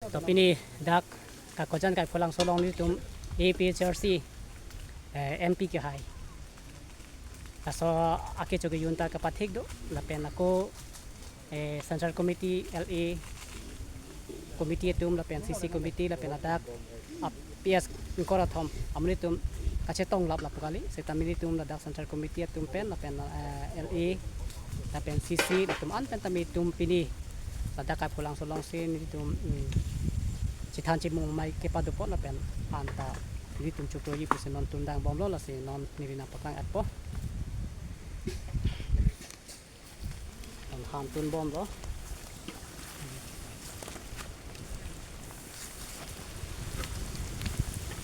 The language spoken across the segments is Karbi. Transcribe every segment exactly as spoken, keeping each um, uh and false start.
To pini dak Kakojan Kaipholangso along nelitum A P H L C, eh, M P kehai. Laso akecho kejun ta kapathik do, lapen ako, eh, Central Committee, L A Committee atum, lapen C C Committee, lapen ladak ap-, P S ingkoi ra thom amonit atum kachetong lap lapu kali, seta nelitum ladak Central Committee atum pen, lapen, eh, L A, lapen C C, latum an pen ta nelitum pini ladak Kaipholangso alongsi nelitum, mm, chethan chimung mai kepado apot lapen anta nelitum chukroji pusi non tundang bomlo, lasi non neli nangpaklang-etpo. Non han tun bomlo.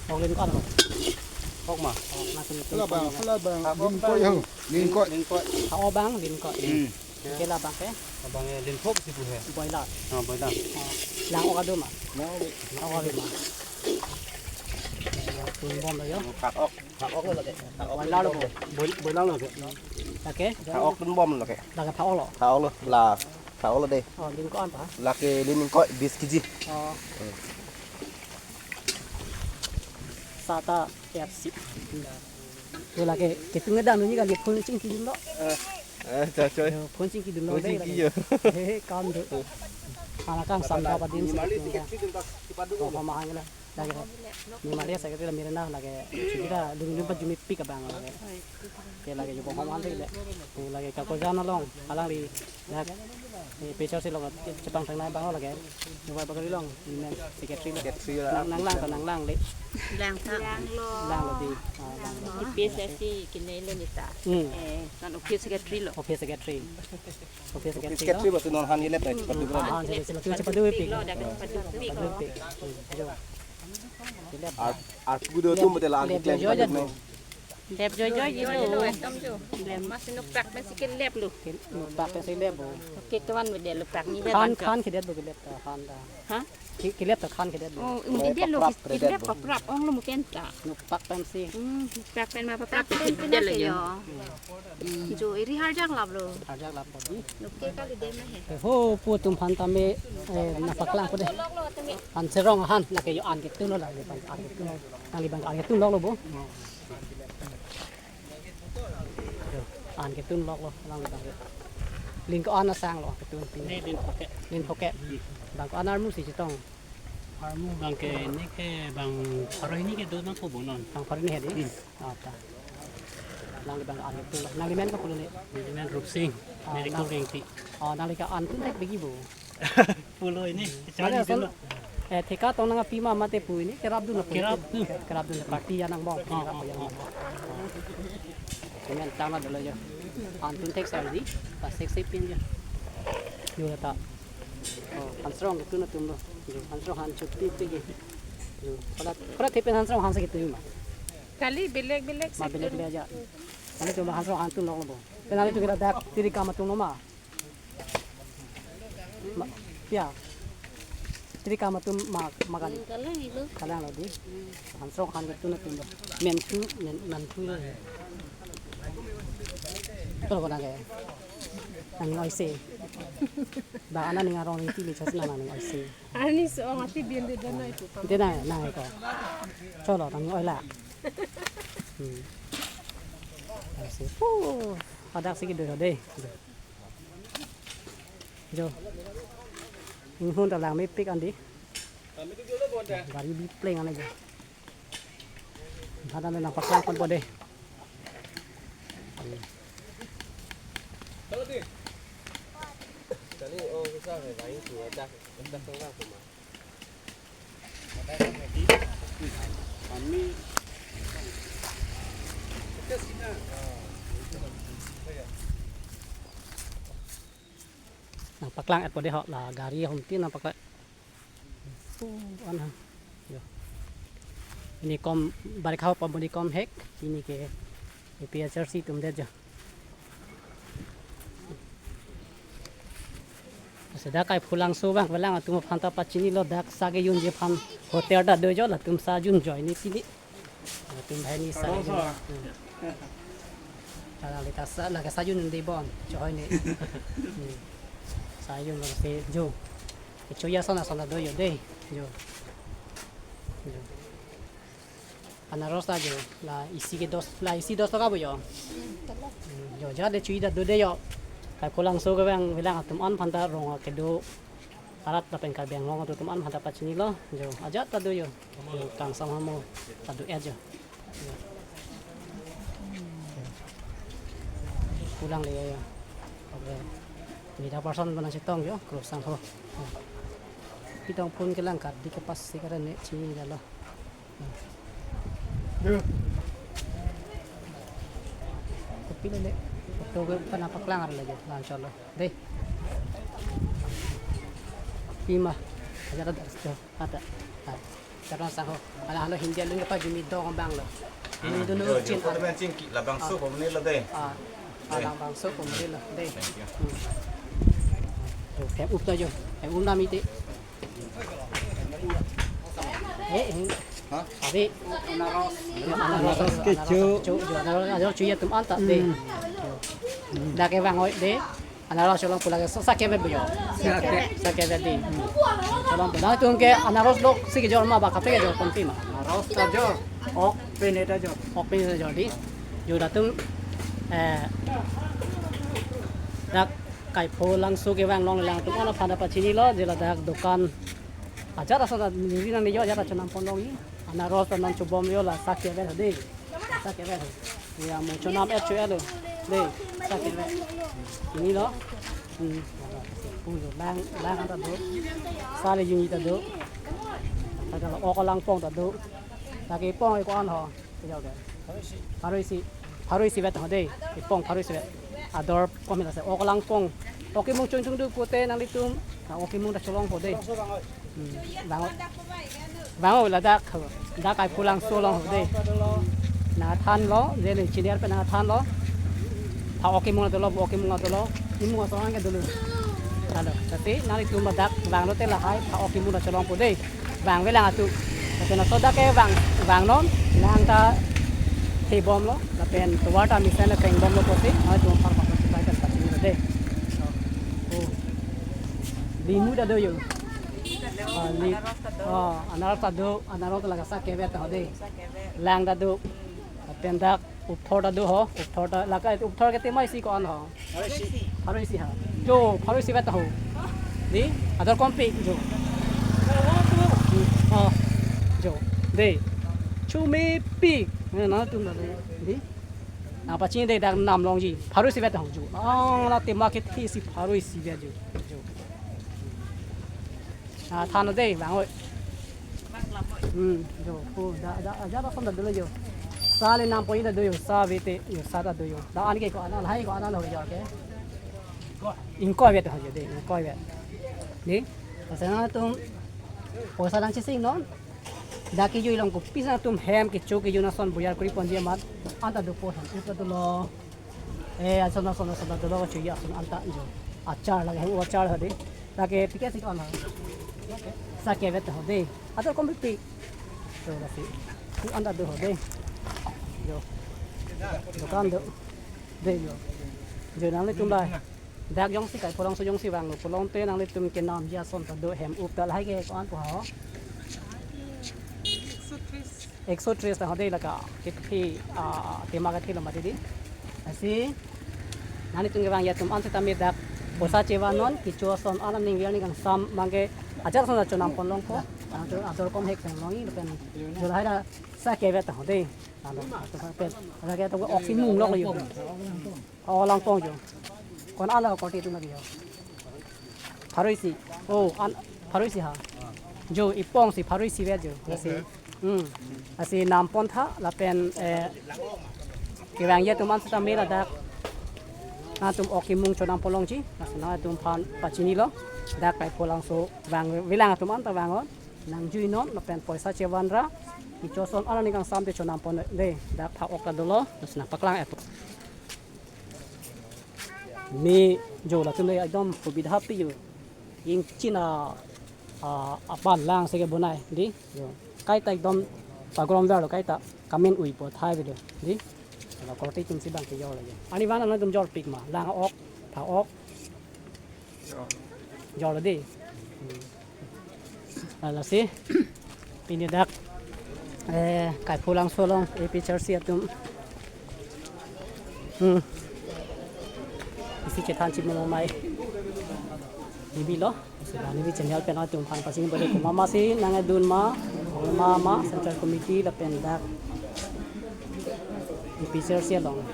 Ok, lin ko-an lo? Ok ma? Ok, na tun tun. Pala bang, pala bang. Lin ko ya ho. Lin ko. Lin ko. Ha, ok bang, lin ko. Hmm. Ke la bang ke? Abang, eh, lin ko si pu he. Boiler. Ah, boiler. Ah, lang ok adu ma? Lang ok. Lang ok adu ma? Tun bomlo yo. Phak ok. Phak ok lo lake. Phak ok. Boiler lo. Boi-, boiler lo ke. Lake? Phak ok tun bom lake. Lake phak ok lo. Phak ok lo. La. Phak ok lo de. Oh, lin ko-an pa? Lake lin ko bis K G. Oh. Hmm. Sata F C. Yo lake ketung dam ni kali phone chingkidunlo. Eh, eh, cha choi. Yo, phone chingkidunlo. Phone de chingki lake. Yo. He, he, kam do. Hala kangsam ta padin si ketung ta. Ko pamahang la. Lake, ni mari sa ke la mirna lake, chikita dungdung pa jumipik abang lake. Ke lake yo pamahang de le. Lake Kakojan along, alangli, dak, eh, A P H L C along chepangthangnei abang lake. Yo bai bakari along, women secretary lo. Secretary lo. Nang, nanglang ta nanglanglo. Lang ta. Langlo di. Ah, langlo. Di P S S C kinai lo neta. Hmm. Eh, non office secretary lo. Office secretary. Office secretary lo. Office secretary basi non han ilep, eh, cepat dulu. Ah, han, cepat, cepat, cepat dulu, pik. Lo, dak cepat dulu, pik. Cepat dulu, pik. Hmm, jo. Ilep. Ar, ar kudo tu betul lah, lep, lep, lep, joijoijat. Lep joijoijat lo. Ekdom jo. Lep. Mas nukprak pensi kelep lo. Ke-, nukprak pensi lep bo. Oke, tuan bede lo prak ni. Han, han kedet bo kelep ta, han ta. Ha? Ke-, kelep ta han kedet bo. Oh, mungkin dia lo kelep paprap ong lo mungkin ta. Nukprak pensi. Hmm, nukprak pen ma paprap pensi dia lo jo. Hmm. Jo, iri harjak lap lo. Harjak lap lo di. Nukke kali dei ma he. Ho, pu atum aphan tame, eh, nangpaklangpo de. Han serong han, lake yo an ketunlo, lake bang an ketunlo. Nangli bang an ketunlok lo bo. Yo, an ketunlok lo, nangli bang. Lin ko-an asang lo, ketun pini. Ne lin phoke. Lin phoke. Hmm. Bang ko-an armu si chetong. Armu bang ke, ne ke bang pharo hini kedo nangpo bo non. Bang pharo hini he di? Hmm. Ah, ta. Nangli bang an ketunlo. Nangli men ko pulo ne? Neli men Rupsing. Ah, neli nang-, Rupsing ti. Oh, nangli ke an tun thek begi bo. Pulo ini. Mana kecil asal dulu. Eh, theka tong nangpi ma mate pu ini kerapdun na pu. Kerapdun. Kerapdun party angbong. Oh, kerap oh, yang oh. Kemen tama dolo jo. An tun thek sar di, pas thek si pin jo. Jo ta. Oh, han serong ketun atum lo. Jo, han serong han chuti pigi. Jo, pada, pada thepen han serong han si ketun ma. Kali belek belek ma si belek ketun. Belek aja. Kali cuma han serong han tunlok lo bo. Kenali tu kita dak tiri kam atum lo ma. Ma, ya. Tiri kam atum ma, ma kali. Hmm, kalang ilo. Kalang lo di. Hmm. Han serong han ketun atum lo. Men thu, men, men thu lo. Kalau kau nang ke. Nang oi se. Ba ana ning arong ning tili chas nang ning oi se. Ani so ang ati bien de dana itu. Ite nang, nang eko. Cholo, nang oi la. Hmm. Oi se. Pu. Hadak si kedo de. Jo. Inghun ta langmepik an di. Gari bi pleng an jo. Hadak nangpaklangponpo de. Nangpaklang-etpo de ho, la gari ahum tin nangpaklang. Pu an ha. Jo. Pini kom, barikha pon pini kom hek. Pini ke A P H L C atum det jo. Seta Kaipholangso abang, abang atum aphan ta pachinilo, dak sa kejunji aphan hotel ta do jo, latum sa junjoi ni pini. Latum banghini sa jun. Hmm. Ala lita sa, lake sa jun di bon, choi ni. Hmm. Sa jun lo si jo. Kecho ason ason ta do yo dei. Jo. Jo. Anaros ta jo. La isi ke dos, la isi dos taka bo yo. Hmm, jo, ajat le chui ta do dei yo. Kaipholangso kevang velang atum an aphan ta rong kedo arat lapen Karbi Anglong atum an aphan ta pachinilo. Jo, ajat ta do yo. Jo, kangsam hamo ta do-et jo. Pulang le ya. Oke. Mira person mana chetong yo, cross sang ho. Pitong phone kelang kardi ke pas si karane chinilo. Kopi le le. Foto ke pana paklang ar lagi, langsung lo. Dei. Pima. Aja ada sto. Ada. Ada. Karena saho. Ala halo Hindi alun apa jumi dong bang lo. Jumi Hmm, dong jo, jo, chin foto ar. Ben chin ki, labangso Ah. Pemene lo dei. Ah. Dei. Labangso pemene lo. Dei. Thank you. Hmm. Jo, hem up ta jo. Hem up na mite. Eh, eh. Hah? Abi. Anaros. Anaros kecho. Anaros kecho. Jo, anaros, anaros chui atum an ta dei. Hmm. Jo. Dak kevang oi dei. Anaros cholong pu lake so sa keve bo yo. Sa ke. Sa keve dei. Cholong pu. Nangtum ke anaros lok si kejor ma ba kaprek kejor pon pima. Anaros ta jor. Ok pine ta jor. Ok pine ta jor dei. Jo latum, eh, dak Kaipholangso kevang along lang atum an aphan ta pachinilo, je ladak dokan ajat ason ta ningri nang yo ajat ta chonam pon longji. Anaros ta non chobom yo, la sa keve dei. Sa keve. Ya mo chonam-et cho-et lo. Dei, sa keve. Chinilo. Hmm. Pu jo lang, lang ta do. Sa le juni ta do. Ta ok alangpong ta do. Ta kepong ko-an ho. Pharo isi. Pharo isi vet ho dei. Epong pharo isi vet. Ador pom la se ok alangpong. Ok kemung chungchung do pute nanglitum. Na ok kemung ta cholong po dei. Hmm. Bang. Bang ladak. Dak Kaipholangso along ho dei. Nathan lo, je le engineer pen Nathan lo. Pha ok kemung dolo, bo ok kemung dolo. Kemung asong ke dolo. Halo, tapi nanglitum ladak bang lote lahai, pha ok kemung ta cholong po dei. Bang velang atum. Tapi na soda ke bang, bang non, nang ta thebom lo, lapen tovar ta mesen le pengbom lo pusi, nanglitum aphan pachini lo dei. Oh. Limu ta do yo. Ah, li-, ah, anaros ta do, anaros ta lake sa keve ta ho dei. Lang ta do. Lapen dak upthor ta do ho, upthor ta lake upthor ke tema isi ko-an ho. Pharo isi ha. Jo, pharo isi vet ho. Dei, ador kompik jo. Oh, jo. Dei. Chumi pik. Nangtum ta dei. Dei. Nang pachini dei dak nam longji. Pharo isi vet ho jo. Ang la tema kethe si pharo isi vet jo. Jo. Ah, than dei, bang oi. Hmm, jo, ko, da, da, ajat ason ta dolo jo. Sa le nam pon ta do yo, sa vete, yo, sa ta do yo. Dak an ke ko-an, lahai ko-an ho jo ke. Ingkoi vet ho jo dei, ingkoi vet. Dei, lasi nangtum poisa dang chesing non. Dak kejui along kopisi nangtum hem kecho kejun ason boyar kori ponji amat. An ta dopo hem, ita dolo. Eh, ason, ason, ason, ason, ason, ason, ason, anta jo. Achar lake, hem achar hadi. Lake, pike si kona. Sa keve ta hadi. Ador kompik. Jo, lasi. Tu anta do hadi. Jo. Dokan do. Dei jo. Jo, nanglitum dei. Dak jongsi Kaipholangso jongsi vanglo pulote nanglitum kenamji ason ta do, hem up ta lahai ke ko-an pu ho. Ekso tris ta hadi lake kethe, ah, tema kethe lo mati dei. Lasi nanglitum kevangji atum an setame dak poisa chevan non, kecho ason an aning arni kangsam abang ke ajat ason ta chonam pon longpo. Ador, ador kom hek pen longji lapen jo lahai ta sa keve ta hadi. Alo, to pen. Lake to ok kemung lo yo. Oh, alangpong jo. Ko-an lo korte atum lake jo. Pharo isi. Oh, an, pharo isi ha. Jo, epong si pharo isi vet jo. Lasi. Hmm. Lasi nam pon tha lapen, eh, kevangji atum an setame ladak. Nangtum ok kemung chonam pon longji. Lasi nangtum aphan pachinilo. Dak Kaipholangso vang velang atum an ta vang non. Nangjui non lapen poisa chevan ra. Kecho ason an aning kangsam te chonam pon dei. Dak pha ok ta dolo. Lasi nangpaklang-et. Me jo latum le ekdom subidha pi jo. Ingchin a, a, aban lang si kebonai dei. Jo. Kaita ekdom pagrom verlo kaita kamin ui po thai video dei. La korte atum si bang kejor lagi. Ani van nangtum jorpik ma. Lang ok, pha ok. Jor dei. Hmm. Lasi pini dak, eh, Kaiphu Langso along A P H R C atum, hmm, isi chethan chimung mai nibilo. Sila nibi channel pen atum aphan pachini bole, komat masi nangdun ma, ma ma Central Committee lapen dak A P H R C along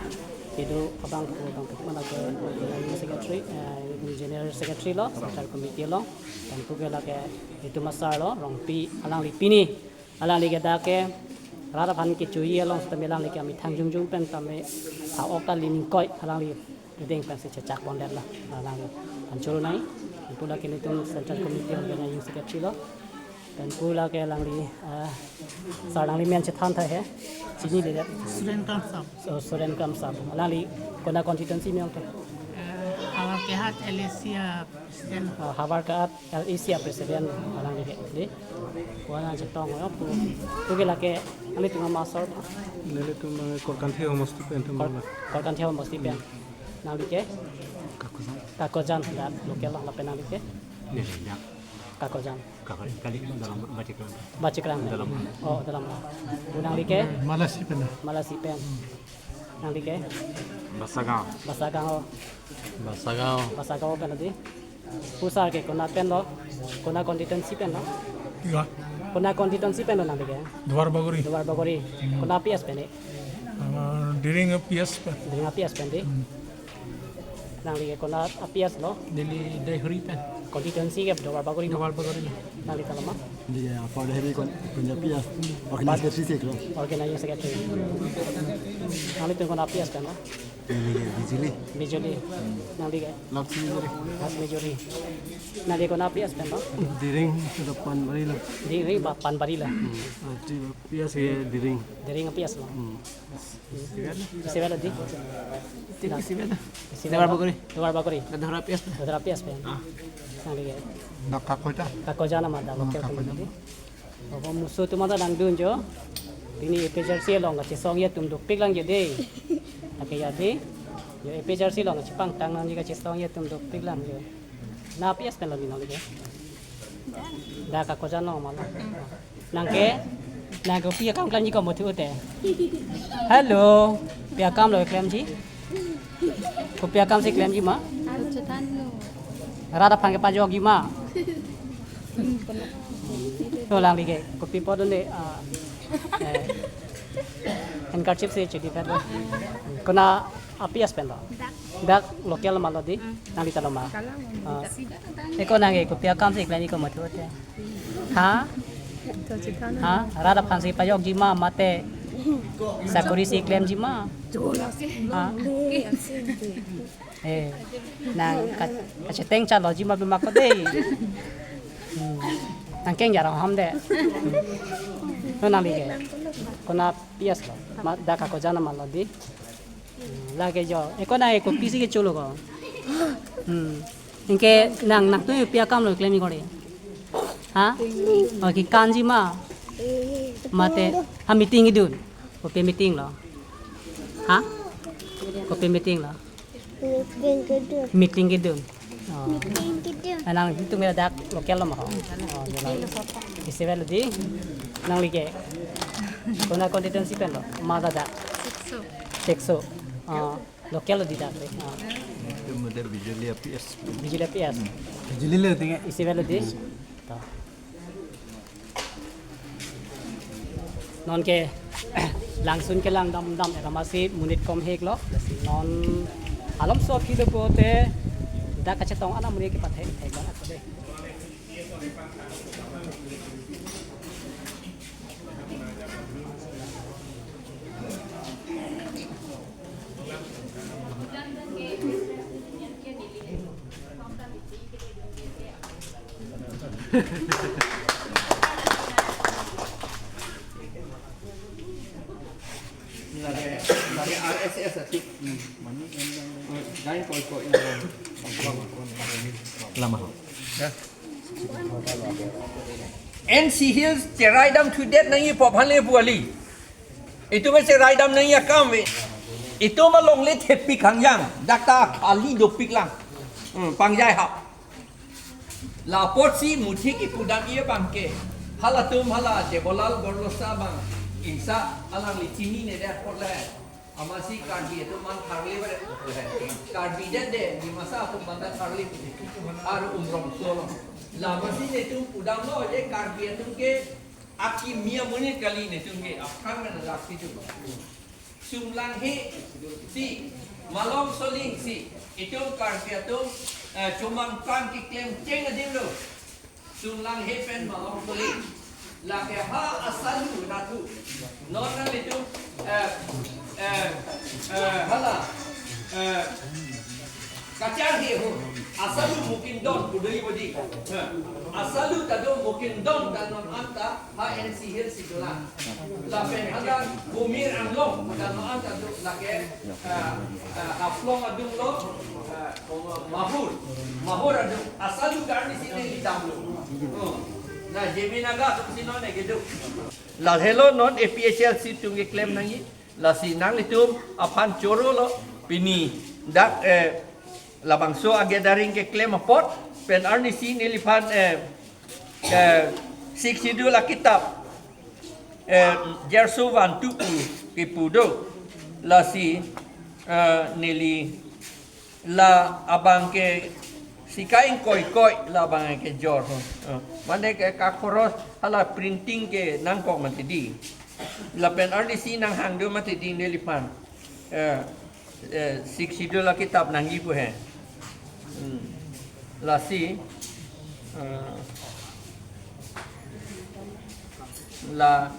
kedo abang ko abang ko mana ke Organizing Secretary, eh, General Secretary lo, Central Committee lo, pen pu ke lake itum a-sir lo, Rongpi, alangli pini, alangli ke dak ke rat aphan kechoji along setame alangli ke amethang jongjong pen tame ha-ok ta lining koi alangli kedeng pensi chechak pondet lo. Alangli aphan choro nai. Pu lake nelitum Central Committee Organizing Secretary lo. Pen pu lake alangli, ah, sir, alangli men chethan tha he. Chinine det. Suren Kramsa. So, Suren Kramsa. Alangli konat constituency me ong tha? Eh, Howraghat L A C a-president. Ah, Howraghat L A C a-president alangli ke. Di. Wana chetong ho pu. Pu ke lake nanglitum ama sor. Nelitum, eh, Korkanthi homosti pen atum Kor-, lo. Korkanthi homosti pen. Nangli ke? Kakojan. Kakojan, dak local lo, lapen nangli ke? Neli dak. Kakojan. Kakojan, kali dalam Bachikrang. Bachikrang. Dalam. Oh, dalam. Pu nangli ke? Malasi pen. Malasi pen. Nangli ke? Basagaon. Basagaon, oh. Basagaon. Basagaon pen di. Pu sir ke konat pen lo? Konat constituency pen lo? Iya. Konat constituency pen lo nangli ke? Duar Bagori. Duar Bagori. Hmm. Konat P S pen di? Ah, Diring P S pen. Diring P S pen di? Hmm. Nangli ke konat P S lo? Neli Deihori pen. Constituency ke Duar Bagori lo? Duar Bagori lo. Nangli ta lama? Neli ke Upper Deihori kon-, konat P S. Organizing Secretary lo. Organizing Secretary. Nanglitum konat P S pen lo? Neli ke Bijuli. Bijuli. Nangli ke? Lakshmi Juri. Lakshmi Juri. Nangli konat P S pen lo? Diring, Panbari lo. Diring, Panbari lo. Hmm. Ah, di P S ke Diring. Diring P S lo. Hmm. Isi avelo di? Isi avelo. Isi avelo. Duar Bagori. Duar Bagori. Dadhora P S. Dadhora P S pen. Ah. Nangli ke? Dak Kakojan. Kakojan amat dak. Hmm, local Kakojan. Community. Baba musu atum ta nangdun jo. Pini A P H R C along kachesongji atum dopik lang jo dei. Ake ya dei. Jo A P H R C along chepangtang nangji kachesongji atum dopik lang jo. Konat P S pen lo nangli ke? Dak Kakojan along ma lo. Nang ke? Nang kopi akam klemji ko muthu te. Hello. Pi akam lo klemji? Kopi akam si klemji ma? Rat aphan kepajokji ma? To nangli ke, kopi apot un-e, ah, eh, handkerchief si chidi pet lo. Konat P S pen lo? Dak. Dak local ma lo di? Hmm. Nangli ta lo ma? Kalang. Ah. Dak. Eko nang ke kopi akam si klemji ko muthu te? Ha? To chethan. Ha? Rat aphan si pajokji ma mate sakori si klemji ma? Ha? Eh, nang ka-, kacheteng chaloji ma bima ko dei. Hmm. Nang keng jarang ham de. Hmm. To nangli ke? Konat P S lo? Ma dak Kakojan ma lo di? Hmm, lake jo. Eko nang eko pisi ke cholo ko. Hmm. Anke nang, nangtum pi akam lo klemji ko dei? Ha? Oh, kekanji ma? Mate, ha, meeting idun. Kopi meeting lo? Ha? Kopi meeting lo? Meeting kedun. Meeting kedun. Oh. Meeting kedun. Ah, nangtum ke dak local lo ma ho? Oh, jelas. Isi avelo di? Nangli ke? Konat constituency pen lo? Ma dak? Sixo. Sixo. Oh, local lo di dak le? Oh. Itu mode Bijuli P S. Bijuli P S. Bijuli le tinggal. Isi avelo di? To. Non ke langsun kelang damdam, era masi monit kom hek lo. Lasi non alom so aphi lo pote dak kachetong ana monit kepathe thek lo ako dei. Lake, lake R S S atik. Hmm. Mani, em, em, em. Dai koi koi. Lama ho. Ya. N C Hills cherai damthudet nangji pu aphan le pu kali. Itum cherai dam nangji akam ave. Itum alongle thepik hangjang. Dak ta khali dopik lang. Hmm, pangjai ha. Lapotsi muthik ipudam-i abangke, halatum hala Debolal Gorlosa abang, ingsa alangli chinine det apot le. Amatsi Karbi atum an tharle bade. Karbi det de, Dimasa atum banda tharle bade. Ar Umrongso lo. La amatsi netum pudamlo je Karbi atum ke akimi amonit kali netum ke, aphrang na laksi atum. Sumlanghe si, Malong Soling si, itum Karbi atum, eh, chomangpang keklem cheng adim lo. Sumlanghe pen Malong Soling. Lake ha asalu natu. Non nanglitum, eh, eh, eh, hala, eh, kacharhe ho. Asalu mukim don pudoi bodi. Eh, asalu ta do mukim don ta non anta ha N C Hills si dolang. Lapen hala Bumir Anglong ta non anta do lake, eh, eh, Haflong adung lo, eh, Mahur. Mahur adung. Asalu karni si neli damlo. Oh. Na J B Naga atum si non ne kedo. La helo non A P H L C atum keklem nangji. Lasi nanglitum aphan choro lo pini dak, eh, labangso a-gathering keklem apot pen arnisi neliphan, eh, eh, Sixth Schedule akitap, eh, jerso vantu pu kepu do. Lasi, eh, neli la abangke sika ingkoi koi la abangke jor ho. Eh, mane ke kakhoros hala printing ke nangkok mati di. Lapen arnisi nanghang do mati di neliphan. Eh, eh, Sixth Schedule akitap nangji pu he. Hmm. Lasi, eh, la